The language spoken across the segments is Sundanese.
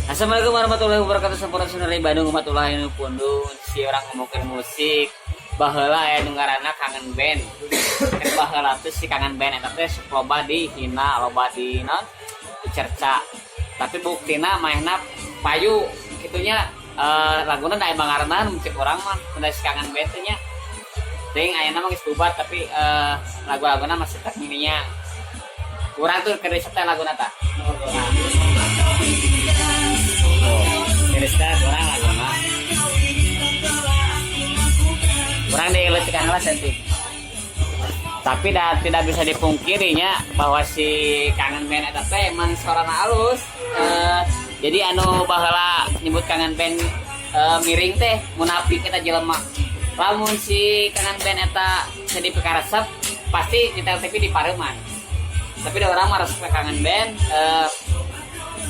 Assalamualaikum warahmatullahi wabarakatuh. Sampurasun dari Bandung, umat nu pundung. Si urang ngomongkeun musik. Baheula aya nu ngaranna Kangen Band. Kan baheula teh si Kangen Band eta teh sok loba dihina, loba di naon, dicerca. Tapi buktina manehna payu kitu nya, laguna da emang ngaranna cek urang mah benda si Kangen Band teh nya. Teuing ayeuna mah geus bubar, tapi lagu-laguna masih terngiang. Urang tuh keur disetel laguna tah. Nah. Oh, ini setel urang laguna. Urang dileutikan lah saeutik. Tapi dah tidak bisa dipungkirinya bahwa si Kangen Band eta teh emang suarana halus. Jadi anu baheula nyebut Kangen Band miring teh munafik eta jelema. Lamun si Kangen Band eta jadi pikaresep, pasti nyetel TV dipareuman. Tapi da urang mah resep ka Kangen Band,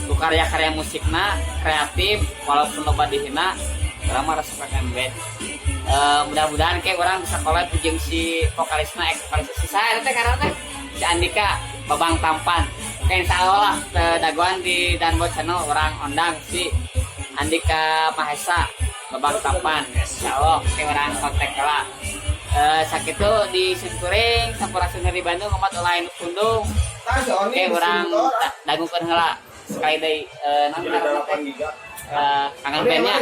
ku karya-karya musikna kreatif, walaupun loba dihina, urang mah resep ka Kangen Band. Mudah-mudahan kayak urang bisa collab jeung si vokalisna, ex vokalis si saya teh, karena teh si Andika Babang Tampan. Oke, insya Allah lah dagoan di Danbot Channel urang ondang si Andika Mahesa Babang Tampan. Insya Allah kayak urang kontak lah. Sakitu di simkuring, sampurasun dari Bandung, umat lain pundung. Oke, urang dangukeun heula sekali deui, naon ngaranna teh? Kangen Bandnya.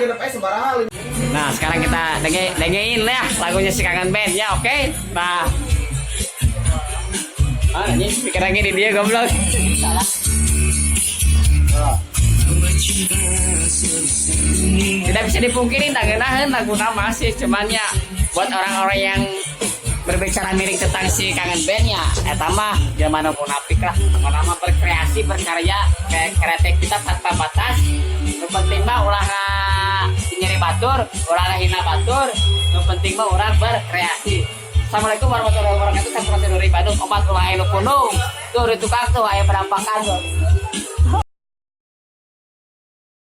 Nah, sekarang kita dengerin ya lagunya si Kangen Band ya, oke? Nah. Ah, ini speaker lagi di dia, goblok. Salah. Tidak bisa dipungkiri tak ngeunaheun laguna masih, cuman ya buat orang-orang yang berbicara miring tentang si Kangen Band ya eta mah zaman munafik lah. Pokokna mah berkreasi, berkarya, kayak kreativitas tanpa batas. Nu penting mah ulah nyeri batur, ulah ngahina batur, nu penting mah urang berkreasi. Assalamualaikum warahmatullahi wabarakatuh. Sampurasun dari Bandung, omat ulah anu pundung. Tuh di tukang tuh aya penampakan tuh.